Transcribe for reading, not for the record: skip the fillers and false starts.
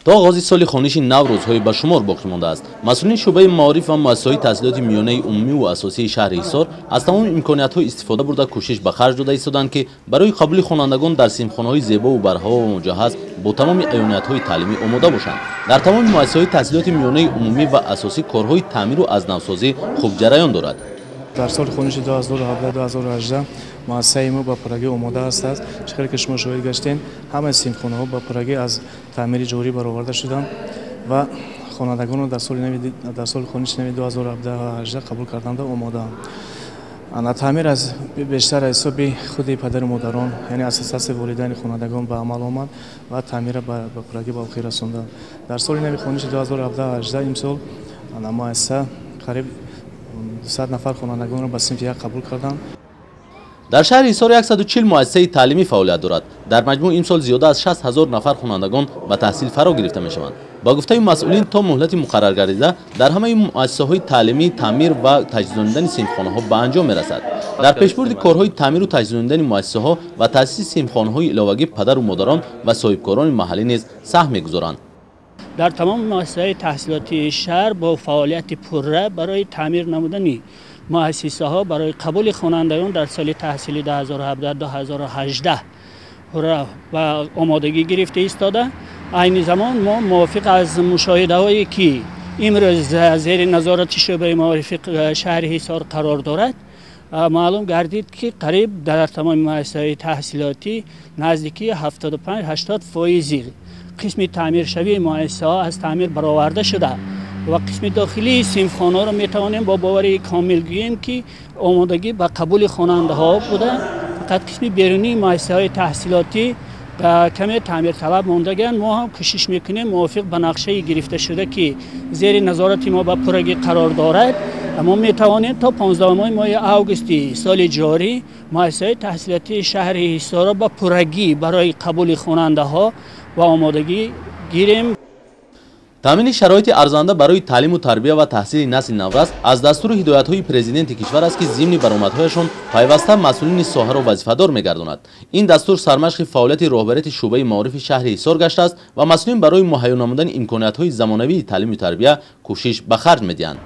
То оғози соли хониши нав рӯзҳои ба шумор боқӣ мондааст. Масъулини шӯъбаи маориф ва муассисаҳои таҳсилоти миёнаи умумӣ ва асосии шаҳри Ҳисор аз тамоми имкониятҳо истифода бурда, кӯшиш ба харҷ дода истоданд, ки барои қабули хонандагон дар синфхонаҳои зебову барҳаво ва муҷаҳҳаз бо тамоми аёниятҳои таълимӣ омода бошанд. Дар тамоми муассисаҳои таҳсилоти миёнаи умумӣ ва асосӣ корҳои таъмиру аз навсозӣ хуб ҷараён дорад. Дар соли хониши 2017-2018 муассисаи мо ба пуррагӣ омода аст. Чӣ хеле ки шумо шоҳид гаштем, ҳамаи синфхонаҳо ба пуррагӣ аз таъмири ҷорӣ бароварда шуданд ва хонандагонро дар соли хониши нави 2017-2018 қабул карданда омодаанд. Таъмир аз бештар аз ҳисоби худи падару модарон, яъне ассотсиатсияи волидайни хонандагон ба амал омад ва таъмирро ба пуррагӣ ба охир расонданд. Дар соли нави хониши 2017-2018 имсол муассиса қариб 200 нафар хонандагонро ба синфи як қабул карданд. Дар шаҳри Ҳисор 140 муассисаи таълимӣ фаъолият дорад. Дар маҷмӯъ имсол зиёда аз 60 ҳазор нафар хонандагон ба таҳсил фаро гирифта мешаванд. Ба гуфтаи масъулин, то муҳлати муқарраргардида дар ҳамаи муассисаҳои таълимӣ таъмир ва таҷҳизонидани синфхонаҳо ба анҷом мерасад. Дар пешбурди корҳои таъмиру таҷҳизонидани муассисаҳо ва таъсиси синфхонаҳои иловагӣ падару модарон ва соҳибкорони маҳаллӣ низ саҳм мегузоранд. Дар тамоми муассисаҳои таҳсилоти шаҳр бо фаъолияти пурра барои таъмир намудани муассисаҳо барои қабули хонандагон дар соли таҳсили 2017-2018 пурра ба омодагӣ гирифта истода. Айни замон мо мувофиқ аз мушоҳидаҳое ки имрӯз зери назорати шӯъбаи маорифи шаҳри Ҳисор қарор дорад, маълум гардид, ки қариб дар тамоми муассисаҳои таҳсилотӣ наздики 75-80 фоизи қисми таъмиршавии муассисаҳо аз таъмир бароварда шуда ва қисми дохилии синфхонаҳоро метавонем бо бовари комил гӯем, ки омодагӣ ба қабули хонандаҳо буда, фақат қисми берунии муассисаҳои таҳсилотӣ каме таъмирталаб мондагианд. Мо ҳам кӯшиш мекунем, мувофиқ ба нақшаи гирифташуда, ки зери назорати мо ба пуррагӣ қарор дорад, мо метавонем то 15 моҳи августи соли ҷорӣ муассисаҳои таҳсилотии шаҳри Ҳисорро ба пуррагӣ барои қабули хонандаҳо ва омодагӣ гирем. Таъмини шароити арзанда барои таълиму тарбия ва таҳсили насли наврас аз дастуру ҳидоятҳои президенти кишвар аст, ки зимни баромадҳояшон пайваста масъулини соҳаро вазифадор мегардонад. Ин дастур сармашқи фаъолияти роҳбарияти шӯъбаи маорифи шаҳри Ҳисор гаштааст ва масъулин барои муҳайё намудани имкониятҳои замонавии таълиму тарбия кӯшиш ба харҷ медиҳанд.